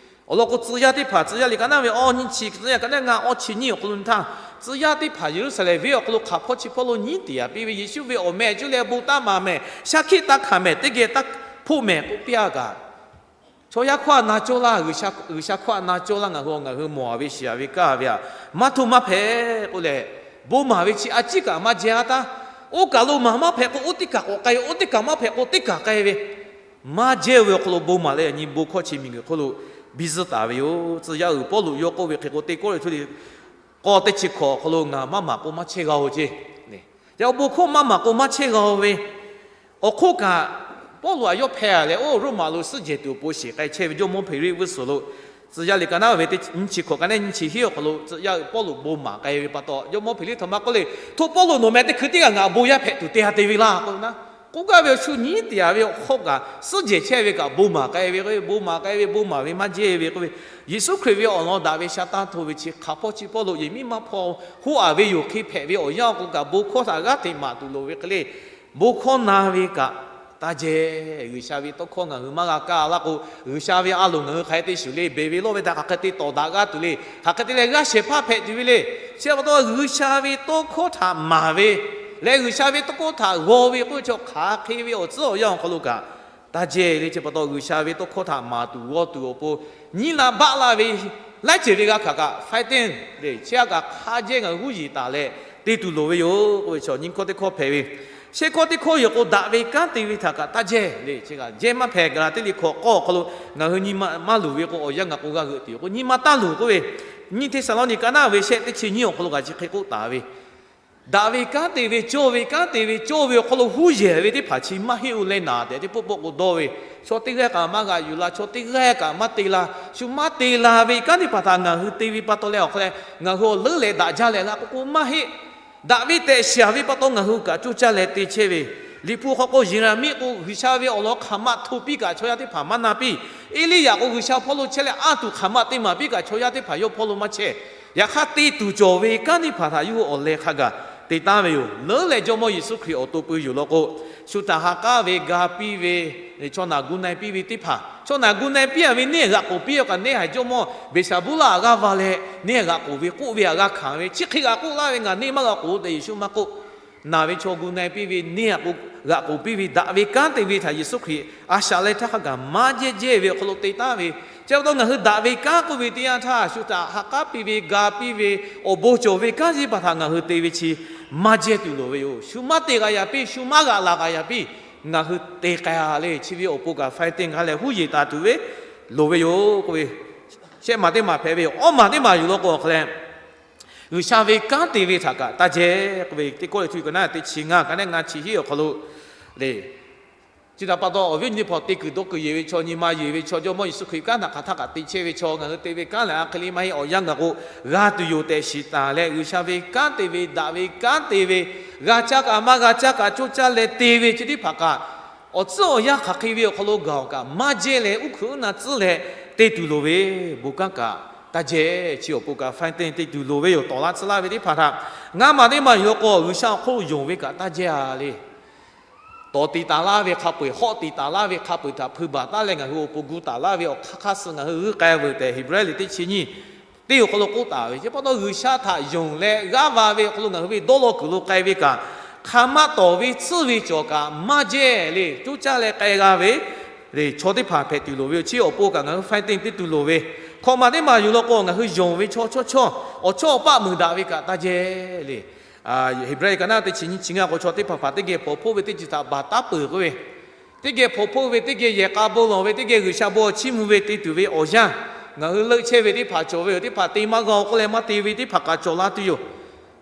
Awˬ lawn k'o, tcuh yaˇ teˇ hpaˍ, tcuh yaˇ liꞈ ka naˉ ve awˇ nyiˇ chi, tcuh yaˇ ka naˉ ngaˇ awˇ chi nyiˇ awˬ hk'aw lo nyi htaˇ, tcuh yaˇ teˇ hpaˍ Yeˍruˆsaˍlehnˍ venˇ awˬ hk'aw lo hk'aˬ hpawˇ chi hpawˇ lo nyiˉ tiˍ-a piˇ ve, Yeˍsuˆ ve awˬ meh cuˇ leh bon taˇ maˍ mehˍ, shaˉ hkiˆ taˇ hkanˍ mehˍ, teˇ geh taˇ hpoˆ mehˍ k'oˆ piˇ-a kaꞈ, chaw yaˇ hkawˇ htaꞈ na cawˇ laˇ, G'uiˬsha hkawˇ htaꞈ na cawˇ laˇ, ngaˬ hui ngaˬ hui mawˬ-a ve shiˍ-a ve kaˇ ve htaꞈ maˇ htoˇ maˇ hpehꞈ k'oˆ leh, bon maˍ ve chi a ciˉ kaꞈ maˇ jehˇ-a taˉ. Oˇ kaˬ lo maˍ maˇ hpehꞈ k'o oˇ teˇ kaˬ k'awꞈ k'ai, oˇ teˇ kaˬ maˇ hpehꞈ k'o teˇ kaˬ k'ai ve, maˇ jehˇ ve awˬ hk'aw lo bon maˍ leh, yaꞈ nyi bon hkawˇ chi miˬguiˬ hk'oˆ lo biˇ zuhˆ taˍ ve yoˬ. Tcuh yaˇ uiˍ Pawˇluꞈ yawˇ k'oˆ ve hk'e k'o, teˇ kawˇ le hto le k'awˇ teˇ chi hkawꞈ awˬ hk'aw lo ngaˬ maˇ maˍ k'o maˇ chehˇ g'a-oˬ ceˇ. Yaꞈ hk'aˇ bon hkawˇ maˇ maˍ k'o maˇ chehˇ g'a-oˬ ve awˬ hk'oˆ kaꞈ, Pawˇluꞈ htaꞈ yawˇ hpeh-a leh, oˇ Roˉmaꞈ lo suhˉ jehˬ tuˬ awˬ pon shiˍ k'ai chehˇ ve jawˇmawˇ Hpeˍriˆ g'uˇ suhˍ lo, tcuh yaˇ liꞈ ka naˉ ve teˇ nyiˇ chi hkawꞈ ka naˉ nyiˇ chi hiˉ awˬ hk'aw lo tcuh yaˇ uiˍ Pawˇluꞈ bon maˍ k'ai ve pa taw, jawˇmawˇ Hpeˍriˆ htaꞈ maˇ k'oˆ le, Hto Pawˇluꞈ, nawˬ meh teˇ hkui teˇ g'aˇ ngaˬ bon yaˇ hpehꞈ tuˬ te-a te ve laˇ k'oˆ ve naˉ, k'oˆ gaˇ ve awˬ shu nyiˉ tiˍ-a ve awˬ hk'aw kaꞈ, suhˉ jehˬ chehˇ ve kaꞈ bon maˍ k'ai ve k'oˆ ve, bon maˍ k'ai ve, bon maˍ ve maˇ jehˇ ve k'oˆ ve, Yeˍsuˆ Hkriꞈ ve awˬ lawn daꞈ ve sha taˇ hto ve chi hk'aˬ hpawˇ chi hpawˇ lo yehˬ miˇ maˇ hpawˇ hoˆ-a ve yoˬ hk'e hpehꞈ ve awˬ yanˇ awˬ hk'aw kaꞈ, bon hkawˇ htaꞈ g'aˇ hteꞈ maˍ tuˬ loˍ ve hk'e le, bon hkawˇ na ve kaꞈ taˇ jehˇ. G'uiˬsha ve tawˇ hkawˇ ngaˬ hui maˇ g'a kaˇ laˇ k'o, G'uiˬsha ve a loˍ ngaˬ hui hk'aˬ hk'e te shuˍ le, beˬ ve lawˇ ve htaꞈ hk'aˬ hk'e te tawˍ daꞈ g'aˇ tuˬ le, hk'aˬ hk'e te leh g'aˇ shehˍ hpaˇ hpehꞈ tuˬ ve le. Chi pa taw G'uiˬsha ve tawˇ hkawˇ htaꞈ maˍ ve leh, G'uiˬsha ve tawˇ hkawˇ htaꞈ g'aw ve k'oˆ ve chi hk'aˬ hk'e ve awˬ tcuhˉ awˬ yanˇ awˬ hk'aw lo kaꞈ taˇ jehˇ le. Chi pa taw G'uiˬsha ve tawˇ hkawˇ htaꞈ maˍ tuˬ g'aw tuˬ awˬ pon nyiˉ laˇ baˆ laˇ ve laiˉ ceuˬ ve g'a hkanˍ kaꞈ, ไฟเต้น le, chi a kaꞈ hk'a jehˇ ngaˬ hui huˉ yiˍ taˍ leh te tuˬ loˍ ve yoˬ k'oˆ ve chaw nyiˇ hkawˇ teˇ hkawˇ hpehꞈ ve. Shehˆ hkawˇ teˇ hkawˇ yoˬ k'o, daꞈ ve kanˉ te ve htaꞈ kaꞈ taˇ jehˇ le. Chi kaꞈ jehˇ maˇ hpehꞈ. Gaˍlaˍtiˆ liꞈ hkawꞈ k'awˇ awˬ hk'aw lo ngaˬ hui nyi ma maˇ luˬ ve k'o, awˬ yanˇ ngaˬ k'o g'a g'euꞈ tuˬ yoˬ k'o, nyi ma taˇ luˬ k'oˆ ve, nyiˇ Hteˇsaˍlawˇniˆ ka naˉ ve shehˆ teˇ chi nyiˇ awˬ hk'aw lo kaꞈ chi hk'e k'oˆ taˍ ve, Daꞈ ve kanˉ te ve, cawˇ ve kanˉ te ve, cawˇ ve awˬ hk'aw lo huˉ yehˬ ve teˇ hpaˍ chi maˇ heˆ-oˬ leh naˍ tehꞈ teˇ pawˆ pawˆ k'o dawˇ ve, chaw teˇ g'aˇ kaꞈ maˇ g'aꞈ yuˬ la, chaw teˇ g'aˇ kaꞈ maˇ te la, shu maˇ te la ve kanˉ teˇ hpaˍ htaꞈ ngaˬ hui te ve pa taw leh awˬ hk'a leh ngaˬ hui awˬ leuˉ leh daꞈ jaˇ leh laˇ k'o k'o maˇ heˆ. Daꞈ ve tehꞈ shaˍ ve pa taw ngaˬ hui kaꞈ coˇ caˇ leh te chehˇ ve, Liꞈ hpu hk'aw k'o Yeˍraˍmiˆ k'o G'uiˬsha ve awˬ lawn hk'aˬ ma hto piˇ kaꞈ chaw yaˇ teˇ hpaˍ maˇ na piˇ. Eˇliˇyaꞈ k'o G'uiˬsha hpawˇ lo chehˇ leh anˇ tuˬ hk'aˬ ma te maˍ piˇ kaꞈ chaw yaˇ teˇ hpaˍ yawˇ hpawˇ lo maˇ chehˇ. Yaꞈ hk'aˇ te tuˬ cawˬ ve kanˉ teˇ hpaˍ htaꞈ yawˇ hui awˬ leh hk'a gaˬ te taˉ ve yoˬ. Leuˉ leh Jawˇmawˇ Yeˍsuˆ Hkriꞈ awˬ to pui yoˬ law k'o, shu htaꞈ ha k'aˉ ve, ga piˇ ve, chaw naˬ gu na-e piˇ ve teˇ hpaˍ, chaw naˬ gu na-e piˇ-a ve neˇ g'aꞈ k'oˍ piˇ-a kaꞈ neˇ haiˬ Jawˇmawˇ Beˍsaˍbuˇlaˆ g'aˇ va leh neˇ g'aꞈ k'oˍ ve k'oˆ ve htaꞈ g'a hkanˍ ve, chi hk'e g'aꞈ k'oˆ laˇ ve, Ngaˬ neˇ maˇ g'a k'oˍ tehꞈ Yeˍsuˆ maˇ k'oˆ. Naˬ ve chaw gu na-e piˇ ve, neˇ g'aꞈ k'oˍ piˇ ve, daꞈ ve kanˉ te ve htaꞈ Yeˍsuˆ Hkriꞈ a shaꞈ leh htaˇ hk'a gaˬ maˇ jehˇ jehˇ ve awˬ hk'aw lo te taˉ ve, chi pa taw ngaˬ hui daꞈ ve kanˉ k'oˆ ve teˇ yanˇ htaˇ shu htaꞈ ha k'aˉ piˇ ve, ga piˇ ve, awˬ bon cawˬ ve kanˉ chi teˇ hpaˍ htaꞈ ngaˬ hui te ve chi maˇ jehˇ tuˬ loˍ ve yoˬ. Shu maˇ te g'a yaꞈ piˇ, shu maˇ g'aꞈ laˬ g'a yaꞈ piˇ, ngaˬ hui te k'ai-a le. Chi ve awˬ pon kaꞈ faiˇ teˇ g'aˇ leh huˉ yeˬ taˍ tuˬ ve loˍ ve yoˬ k'oˆ ve, shehˆ maˬ teˇ maˬ hpehꞈ ve yoˬ. Awˇ maˬ teˇ maˬ yoˬ law k'o awˬ hk'a leh, G'uiˬsha ve kanˉ te ve htaꞈ kaꞈ taˇ jehˇ k'oˆ ve, teˇ kawˇ le tu ka naˉ teˇ chi ngaˇ ka naˉ ngaˇ chi hiˉ awˬ hk'aw lo le. Chi htaꞈ pa taw awˬ viˉ awˬ nyi teˇ hpaˍ te kuiˬ dawˇ kuiˬ yeˬ ve chaw, nyi ma yeˬ ve chaw, Jawˇmawˇ Yeˍsuˆ Hkriꞈ kanˉ htaꞈ hk'aˬ htaˇ kaꞈ te chehˇ ve chaw, ngaˬ hui te ve kanˉ lehˬ a hk'e le maˇ heˆ, awˬ yanˇ gaˬ k'o g'a tuˬ yoˬ tehꞈ shiˍ taˍ leh, G'uiˬsha ve kanˉ te ve, daꞈ ve kanˉ te ve, g'a caˇ kaꞈ maˇ g'a caˇ kaꞈ coˇ caˇ leh te ve chi teˇ hpaˍ kaꞈ, awˬ tcuhˉ awˬ yanˇ hk'aˬ hk'e ve awˬ hk'aw lo gaˬ-oˬ kaꞈ maˇ jehˇ leh uˉ hkuiꞈ uˉ na tcuhˉ leh te tuˬ loˍ ve, bon kanˉ kaꞈ taˇ jehˇ. Chi awˬ pon kaꞈ faiˇ teˇ te tuˬ loˍ ve yoˬ. Tawˍ laˇ tcuhˉ laˇ ve teˇ hpaˍ htaꞈ ngaˇ maˬ teˇ maˬ yoˬ law k'o, G'uiˬsha awˬ hk'oˆ lo yonˍ ve kaꞈ taˇ jehˇ-a le. Tawˍ tiꞈ taˍ laˇ ve hk'a peu-eˬ, hawˆ tiꞈ taˍ laˇ ve hk'a peu-eˬ htaꞈ hpui baˬ taˉ leh ngaˬ hui awˬ pon gu taˍ laˇ ve awˬ hk'aˇ hk'aˇ suh ngaˬ hui g'uiˇ k'ai veuˬ tehꞈ Heˍbrehˇ liꞈ teˇ chi nyiˇ teˇ awˬ hk'aw lo k'oˆ taˍ ve. Chi pa taw G'uiˬsha htaꞈ yonˍ leh g'aˇ va ve awˬ hk'aw lo ngaˬ hui ve dawˇ law kuiˬ lo k'ai ve kaꞈ, hk'aˬ ma tawˍ ve tsuhˇ ve cawˬ kaꞈ maˇ jehˇ le, coˇ caˇ leh k'ai g'a ve le chaw teˇ hpaˍ hpehꞈ tuˬ loˍ ve yoˬ. Chi awˬ pon kaꞈ ngaˬ hui faiˇ teˇ te tuˬ loˍ ve, hkawꞈ maˬ teˇ maˬ yoˬ law k'o ngaˬ hui yonˍ ve chaw chawˇ chawˇ awˬ chawˇ awˬ paˆ muiˬ daꞈ ve kaꞈ taˇ jehˇ le. Heˍbrehˇ ka naˉ teˇ chi nyiˇ chi ngaˇ k'o, chaw teˇ hpaˍ hpaˍ teˇ geh hpawnˬ hpoˇ ve teˇ ceuˬ htaꞈ baˬ taˉ peuˬ k'oˆ ve, teˇ geh hpawnˬ hpoˇ ve, teˇ geh yehˬ k'a bon lawˬ ve, teˇ geh G'uiˬsha bon awˬ chiˇ mvuh ve te tuˬ ve awˬ yanˇ, ngaˬ hui leuˆ chehˇ ve teˇ hpaˍ cawˬ ve yoˬ. Teˇ hpaˍ te maˇ g'a-oˬ k'oˆ leh maˇ te ve teˇ hpaˍ kaꞈ cawˬ la tuˬ yoˬ.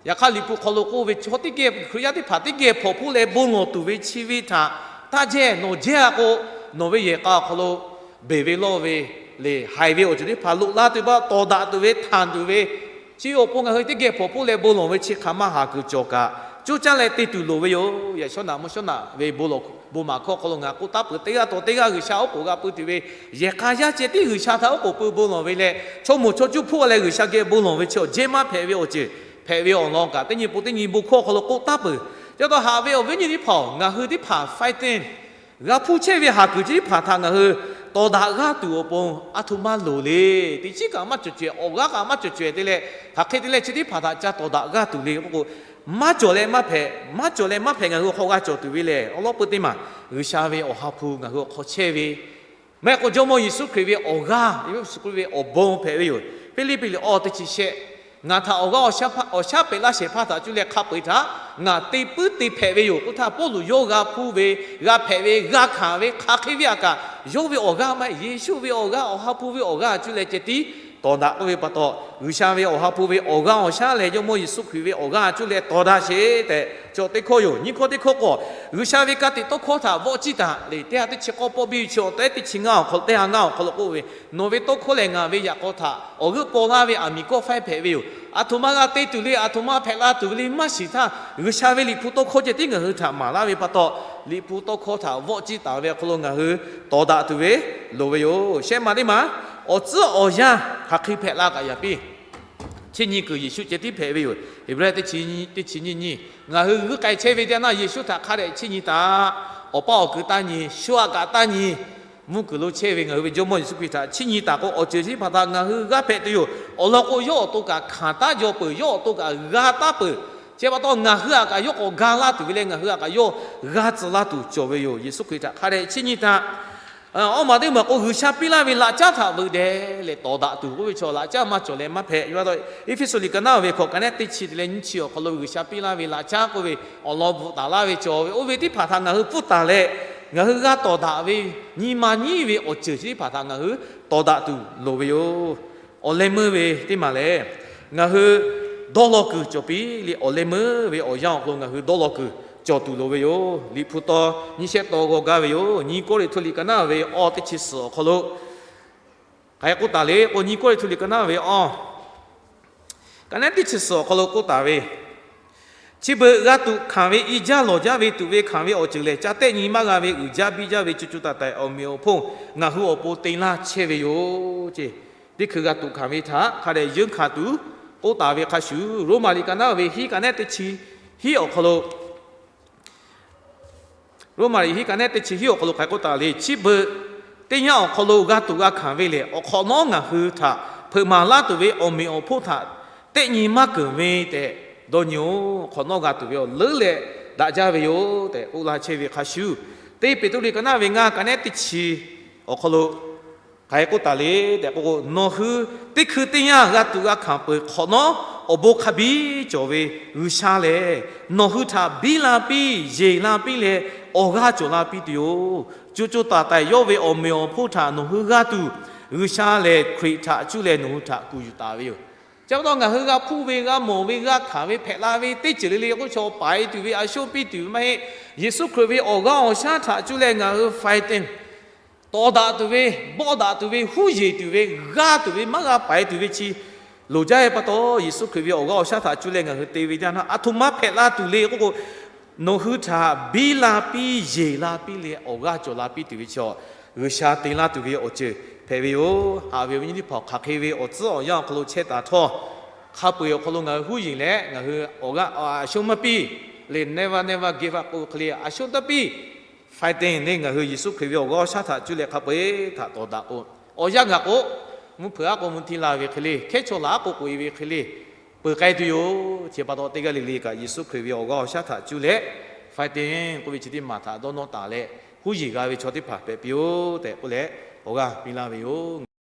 Yaꞈ hk'aˇ Liꞈ hpu hk'aw lo k'oˆ ve, chaw teˇ geh Hkriꞈ yaˇ teˇ hpaˍ teˇ geh hpawnˬ hpoˇ leh bon lawˬ tuˬ ve chi ve htaꞈ taˇ jehˇ. Nawˬ jehˇ-a k'o, nawˬ ve yehˬ k'a awˬ hk'aw lo beˬ ve lawˇ ve le, haiˬ ve awˬ ceuˬ teˇ hpaˍ loꞈ la tuˬ baˆ tawˍ daꞈ tuˬ ve htanˬ tuˬ ve, chi awˬ pon ngaˬ hui teˇ geh hpawnˬ hpoˇ leh bon lawˬ ve chi hk'aˬ ma haˍ kuiˬ cawˬ kaꞈ, coˇ caˇ leh te tuˬ loˍ ve yoˬ. Yaꞈ shawˉ naꞈ mvuhˇ shawˉ naꞈ ve bon lawˬ bon maˍ hkawˇ hk'aw lo ngaˬ k'oˆ taˉ peuˬ, teˇ g'aˇ tawˍ teˇ g'aˇ G'uiˬsha oˉ k'oˍ g'a pui tuˬ ve, yehˬ k'a yaˇ ceh tiˉ G'uiˬsha htaꞈ oˉ k'oˍ pui bon lawˬ ve leh, chaw moˍ chaw cuˇ hpfuhˆ leh G'uiˬsha geh bon lawˬ ve chi awˬ jehˇ maˇ hpehꞈ ve awˬ ceuˬ hpehꞈ ve awˬ lawn kaꞈ, teˇ nyi pon teˇ nyi bon hkawˇ hk'aw lo k'oˆ taˉ peuˬ. Chi pa taw haꞈ ve awˬ viˉ awˬ nyi teˇ hpaˍ-oˬ, ngaˬ hui teˇ hpaˍ faiˇ teˇ g'a hpuˇ chehˇ ve haˍ kuiˬ chi teˇ hpaˍ htaꞈ ngaˬ hui tawˍ daꞈ g'aˇ tuˬ awˬ pon a htoꞈ ma loˍ le. Teˇ chiˉ kaꞈ maˇ cawˬ cawehˬ, awˬ g'aˇ kaꞈ maˇ cawˬ cawehˬ te leh, hk'aˬ hk'e te leh chi teˇ hpaˍ htaꞈ ca tawˍ daꞈ g'aˇ tuˬ le k'oˆ k'o, maˇ cawˬ leh maˇ hpehꞈ, maˇ cawˬ leh maˇ hpehꞈ ngaˬ hui awˬ hk'aw g'a cawˬ tuˬ ve lehˬ, awˬ lawn peu teˇ maˬ G'uiˬsha ve Awˬ ha hpu ngaˬ hui awˬ hk'aw chehˇ ve, maˇ heˆ k'o Jawˇmawˇ Yeˍsuˆ Hkriꞈ ve awˬ g'aˇ, Yeˍsuˆ Hkriꞈ ve awˬ bon hpehꞈ ve yoˬ. Hpiˇliˇpiˆ liꞈ awˇ teˇ chi shehˆ, ngaˬ htaꞈ awˬ g'aˇ awˬ shaˉ hpaˇ, awˬ shaˉ pehꞈ laˇ shehˍ hpaˇ htaꞈ cuˇ leh hk'a peu-eˬ htaꞈ ngaˬ te puiˉ te hpehꞈ ve yoˬ k'oˆ htaˇ, Pawˇluꞈ yawˇ g'a hpuˇ ve, g'a hpehꞈ ve, g'a hkanˍ ve hk'aˬ hk'e ve a kaꞈ, yawˇ ve awˬ g'aˇ maˇ heˆ, Yeˍsuˆ ve awˬ g'aˇ, Awˬ ha hpu ve awˬ g'aˇ cuˇ leh ceh tiˉ tawˍ daꞈ k'oˆ ve pa taw, G'uiˬsha ve Awˬ ha hpu ve awˬ g'aˇ awˬ shaˉ lehˬ, Jawˇmawˇ Yeˍsuˆ Hkriꞈ ve awˬ g'aˇ cuˇ leh tawˍ daꞈ sheˍ tehꞈ cawˬ teˇ hkawˇ yoˬ. Nyiˇ hkawˇ teˇ hkawˇ k'o, G'uiˬsha ve ka tiꞈ tawˇ hkawˇ htaꞈ vawˆ ciˇ taˍ le. Teˇ ha teˇ chi k'awˇ pawˆ biˇ ve chi awˬ tehˉ teˇ chi ngaˇ awˬ hk'aw, teˇ ha ngaˇ awˬ hk'aw lo k'oˆ ve, Nawˬ ve tawˇ hkawˇ lehˬ ngaˬ ve yaꞈ k'aw htaꞈ awˬ g'euˆ paw laˇ ve aˬ miˍ kawˇ faiˇ hpehꞈ ve yoˬ. A htoꞈ ma g'a te tuˬ le, a htoꞈ ma hpehꞈ la tuˬ ve le maˇ shiˍ htaˇ, G'uiˬsha ve Liꞈ hpu tawˇ hkawˇ ceh tiˉ ngaˬ hui htaꞈ maˍ laˇ ve pa taw, Liꞈ hpu tawˇ hkawˇ htaꞈ vawˆ ciˇ taˍ ve awˬ hk'aw lo ngaˬ hui tawˍ daꞈ tuˬ ve loˍ ve yoˬ. Shehˆ maˬ teˇ maˬ, awˬ tcuhˉ awˬ yanˇ hk'aˬ hk'e hpehꞈ la kaꞈ yaꞈ piˇ, chiˇ nyi kuiˬ Yeˍsuˆ ceh tiˉ hpehꞈ ve yoˬ. Heˍbrehˇ teˇ chi nyiˇ nyi, ngaˬ hui g'uiˇ k'ai chehˇ ve teˇ yanˇ Yeˍsuˆ htaꞈ hk'a dehꞈ chiˇ nyi taˍ. Awˬ paˇ awˬ kuiˬ taˇ nyi, shu aꞈ kaꞈ taˇ nyi, mvuhˇ kuiˬ lo chehˇ ve ngaˬ hui ve Jawˇmawˇ Yeˍsuˆ Hkriꞈ htaꞈ chiˇ nyi taˍ k'o, awˬ ceuˬ chi teˇ hpaˍ htaꞈ ngaˬ hui g'aˇ hpehꞈ tuˬ yoˬ. Awˬ lawn k'o, yawˇ awˬ to kaꞈ hkanˍ taˉ jaw peuˬ, yawˇ awˬ to kaꞈ g'a taˉ peuˬ. Chi pa taw, ngaˬ hui aꞈ kaꞈ yawˇ k'awꞈ ga laˇ tuˬ ve leh, ngaˬ hui aꞈ kaꞈ yawˇ g'a tcuh laˇ tuˬ cawˬ ve yoˬ. Yeˍsuˆ Hkriꞈ htaꞈ hk'a dehꞈ chiˇ nyi taˍ. Awˇ maˬ teˇ maˬ k'o, G'uiˬsha piˇ laˇ ve laꞈ caˉ htaꞈ veuꞈ deh leh tawˍ daꞈ tuˬ k'oˆ ve chaw, laꞈ caˉ maˇ cawˬ leh maˇ hpehꞈ. Chi pa taw, Eˇfeˇsuꞈ liꞈ ka naˉ ve hkawꞈ ka nehˉ teˇ chi te leh nyiˇ chi awˬ hk'aw lo G'uiˬsha piˇ laˇ ve laꞈ caˉ k'oˆ ve awˬ lawn bvuhꞈ taˍ laˇ ve cawˬ ve, oˇ ve teˇ hpaˍ htaꞈ ngaˬ hui pfuhˇ taˍ leh, ngaˬ hui g'a tawˍ daꞈ ve, nyi ma nyiˉ ve awˬ ceuˬ chi teˇ hpaˍ htaꞈ ngaˬ hui tawˍ daꞈ tuˬ loˍ ve yoˬ. Awˬ leh meuˇ ve teˇ maˬ lehˬ, ngaˬ hui dawˇ law kuiˬ cawˬ piˇ le. Awˬ leh meuˇ ve awˬ yanˇ awˬ hk'aw lo ngaˬ hui dawˇ law kuiˬ cawˬ tuˬ loˍ ve yoˬ. Liꞈ hpu taw nyiˇ shehˆ taw g'aw gaˇ ve yoˬ. Nyiˇ Kawˇrenˍhtuˆ liꞈ ka naˉ ve awˇ teˇ chi suhˍ awˬ hk'aw lo hk'aˬ hk'e k'oˆ taˍ le k'o, Nyiˇ Kawˇrenˍhtuˆ liꞈ ka naˉ ve awˇ ka naˉ teˇ chi suhˍ awˬ hk'aw lo k'oˆ taˍ ve, chi beuꞈ g'a tuꞈ hkanˍ ve i jaˇ lawˬ jaˇ ve tuꞈ ve hkanˍ ve awˬ ceuˬ lehˬ, ca tehˆ nyi maˇ g'a ve uiˍ jaˇ biˇ jaˇ ve co co taiˍ taiˍ awˬ meꞈ awˬ hponˇ ngaˬ hui awˬ pon te laˇ chehˇ ve yoˬ. Ceˇ, teˇ hkui g'a tuꞈ hkanˍ ve htaꞈ hk'a dehꞈ yeunˇ hkanˍ tuˬ k'oˆ taˍ ve hk'a shuˍ, Roˉmaꞈ liꞈ ka naˉ ve hiˉ ka naˉ teˇ chi hiˉ awˬ hk'aw lo Roˉmaꞈ liꞈ hiˉ ka naˉ teˇ chi hiˉ awˬ hk'aw lo hk'aˬ hk'e k'oˆ taˍ le. Chi beuꞈ teˇ yanˇ awˬ hk'aw lo g'a tuꞈ g'a hkanˍ ve lehˬ, awˬ hk'awꞈ nawˉ ngaˬ hui htaꞈ hpeuꞈ maˍ laˇ tuˬ ve awˬ meꞈ awˬ hponˇ htaꞈ tehˆ nyi maˇ keunˍ ve tehꞈ dawˇ nyi-oˬ. Hk'awꞈ nawˉ g'a tuˬ ve awˬ leuˉ leh daꞈ jaˇ ve yoˬ tehꞈ k'oˆ laˇ chehˇ ve hk'a shuˍ, teˇ Peˍtruˆ liꞈ ka naˉ ve ngaˇ ka naˉ teˇ chi awˬ hk'aw lo hk'aˬ hk'e k'oˆ taˍ le tehꞈ k'o, nawˬ hui teˇ hkui teˇ yanˇ g'a tuꞈ g'a hkanˍ peuˬ hk'awꞈ nawˉ, awˬ bon hk'a biˇ cawˬ ve G'uiˬsha lehˬ, nawˬ hui htaꞈ biˇ la piˇ yeˬ la piˇ leh awˬ g'aˇ cawˬ la piˇ tuˬ yoˬ. Co co taiˍ taiˍ yawˇ ve awˬ meꞈ awˬ hponˇ htaꞈ nawˬ hui g'aˇ tuˬ, G'uiˬsha lehˬ Hkriꞈ htaꞈ cuˇ leh nawˬ hui htaꞈ kuˬ yuˬ taˍ ve yoˬ. Chi pa taw ngaˬ hui g'a hpuˇ ve, g'a mawˬ ve, g'a hkanˍ ve, hpehꞈ la ve teˇ ceuˬ le le k'oˆ chaw paiˍ tuˬ ve, a sho piˇ tuˬ ve maˇ heˆ. Yeˍsuˆ Hkriꞈ ve awˬ g'aˇ awˬ shaˉ htaꞈ cuˇ leh ngaˬ hui fighting tawˍ daꞈ tuˬ ve, bawˆ daꞈ tuˬ ve, huˉ yeˬ tuˬ ve, g'aˇ tuˬ ve, maˇ g'a paiˍ tuˬ ve chi loˍ jaˇ ve pa taw, Yeˍsuˆ Hkriꞈ ve awˬ g'aˇ awˬ shaˉ htaꞈ cuˇ leh ngaˬ hui te ve jaˇ naˆ, aˬ htoꞈ ma hpehꞈ la tuˬ le k'oˆ k'o, nawˬ hui htaꞈ biˇ la piˇ yeˬ la piˇ leh awˬ g'aˇ cawˬ la piˇ tuˬ ve chi, G'uiˬsha te laˇ tuˬ ve awˬ ceuˬ hpehꞈ ve yoˬ. Haꞈ ve awˬ viˉ nyi teˇ hpaˍ, hk'aˬ hk'e ve awˬ tcuhˉ awˬ yanˇ awˬ hk'aw lo chehˇ taˍ htawˇ, hk'a peu-eˬ awˬ hk'aw lo ngaˬ hui huˉ yeˬ leh ngaˬ hui awˬ g'aˇ a sho maˇ piˇ le, never never give up k'oˆ ve hk'e le, a sho taˇ piˇ fighting le, ngaˬ hui Yeˍsuˆ Hkriꞈ ve awˬ g'aˇ awˬ shaˉ htaꞈ cuˇ leh hk'a peu-eˬ htaꞈ tawˍ daꞈ k'o, awˬ yanˇ gaˬ k'o, mvuhˇ hpeuꞈ aˉ k'o mvuhˇ htiˇ la ve hk'e le, hkehˉ chaw laˬ aˉ k'o k'oꞈ e ve hk'e le, peuˬ k'ai tuˬ yoˬ. Chi pa taw teˇ g'aˇ le le kaꞈ Yeˍsuˆ Hkriꞈ ve awˬ g'aˇ awˬ shaˉ htaꞈ cuˇ leh fighting k'oˆ ve chi teˇ maˬ htaꞈ dawˇ nawˇ taˍ leh, huˉ yeˬ g'a ve chaw teˇ hpaˍ hpehꞈ piˇ-oˆ tehꞈ k'oˆ leh, awˬ g'aˇ piˇ laˇ ve yoˬ.